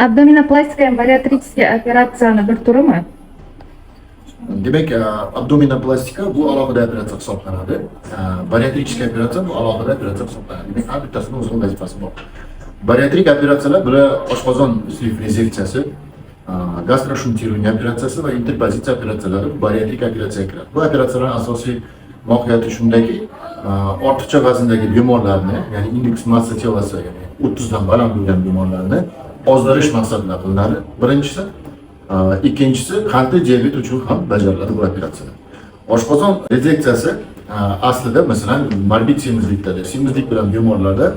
Abdominoplastika ham bariatrический operatsiyani bir turimi? Demak, abdominoplastika bu alohida operatsiya hisoblanadi. Bariatrический operatsiya bu alohida operatsiya hisoblanadi. Demak, har bittasini o'zini vazifasi bor. Bariatrik operatsiyalar bular oshqozon sleeve rezeksiyasi, gastroshunтирование operatsiyasi va interpozitsiya operatsiyalari bariatrik operatsiyaga kiradi. Bu operatsiyalarning asosiy mohiyati shundaki, ortiqcha vazndagi bemorlarni, ya'ni индекс массы тела si, ya'ni 30 dan baland bo'lgan bemorlarni ozdirish maqsadida qilinadi. Birinchisi, ikkinchisi, qandli diabet uchun ham bajariladi bu operatsiyalar. Oshqozon rezeksiyasi aslida, masalan, morbid semizlikda, semizlik bilan bemorlarda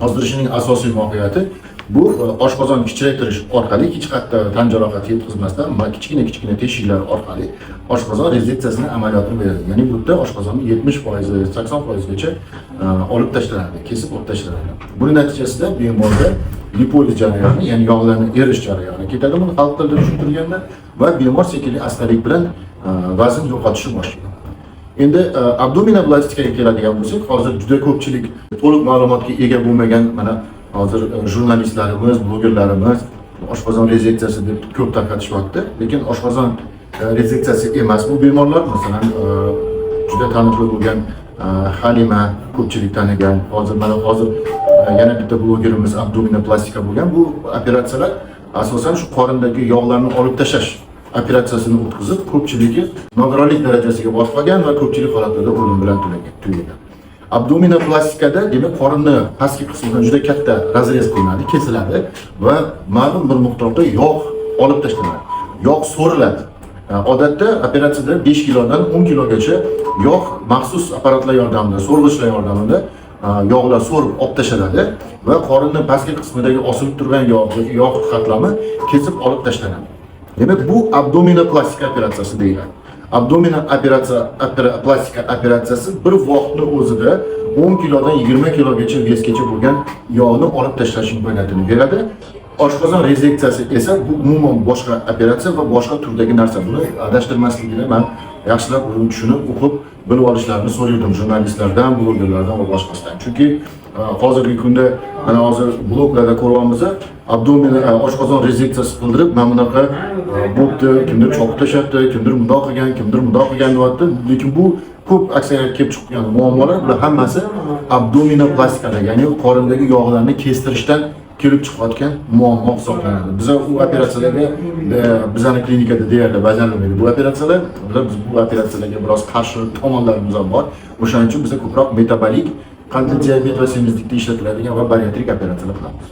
ozdirishining asosiy mohiyati bu oshqozon kichraytirish orqali, hech qayerda tan jarohati yetkazmasdan, kichkina kichkina teshiklar orqali oshqozon rezeksiyasini amaliyotini beradi. Ya'ni bu yerda oshqozonni 70%, 80%gacha olib tashlanadi, kesib olib tashlanadi. Buni natijasida bemorda lipoliz jarayoni, ya'ni yog'larni erish jarayoni ketadi, buni xalq tilida tushuntirganda, va bemor sekinlik, astalik bilan vazn yo'qotishni boshlaydi. Endi abdominoplastikaga keladigan bo'lsak, hozir juda ko'pchilik to'liq ma'lumotga ega bo'lmagan, mana hozir jurnalistlarimiz, blogerlarimiz oshqozon rezeksiyasi deb ko'p tarqatishyapti. Lekin oshqozon rezeksiyasi emas bu bemorlar. Masalan, juda taniqli bo'lgan Halima, ko'pchilik tanigan. Hozir, mana hozir yana bitta blogerimiz abdominoplastika bo'lgan. Bu operatsiyalar asosan shu qorindagi yog'larni olib tashlash operatsiyasini o'tkazib, ko'pchiligi nogironlik darajasiga borib qolgan va ko'pchilik holatlarda o'lim bilan tugagan. Abdominoplastikada, demak, qorinni pastki qismidan juda katta разрез qilinadi, kesiladi va ma'lum bir miqdorda yog' olib tashlanadi. Yog' so'riladi. Odatda operatsiyada 5 kilodan 10 kilogacha yog' maxsus apparatlar yordamida, so'rg'ichlar yordamida yog'lar so'rib olib tashlanadi va qorinni pastki qismidagi osilib turgan yog', yog' qatlami kesib olib tashlanadi. Demak, bu abdominoplastika operatsiyasi deyiladi. Abdomino operatsiya plastika operatsiyasi bir vaqtni o'zida 10 kilodan 20 kilogacha вес gacha bo'lgan yog'ni olib tashlash imkoniyatini beradi. Oshqozon rezeksiyasi esa bu umuman boshqa operatsiya va boshqa turdagi narsa. Buni adashtirmasligini man yaxshilab buni tushunib, o'qib, bilib olishlarini so'raydim jurnalistlardan, blogerlardan va boshqasidan. Chunki hozirgi kunda, mana hozir bloglarda ko'ryapmiz, abdomen oshqozon rezeksiyasi qildirib, mana bunaqa bo'pti, kimdir chopib tashlabdi, kimdir bundoq qilgan, kimdir bundoq qilgan deyapti. Lekin bu ko'p aksariyat kelib chiqqan muammolar, bular hammasi abdominoplastikada, ya'ni qorindagi yog'larni kestirishdan kelib chiqayotgan muammo hisoblanadi. Biza u operatsiyalarga bizani klinikada deyarli bajarilmaydi bu operatsiyalar. Biz bu operatsiyalarga biroz qarshi tomonlarimiz ham bor. O'shaning uchun biza ko'proq metabolik, qandli diabet va semizlikda ishlatiladigan va bariatrik operatsiyalar qilamiz.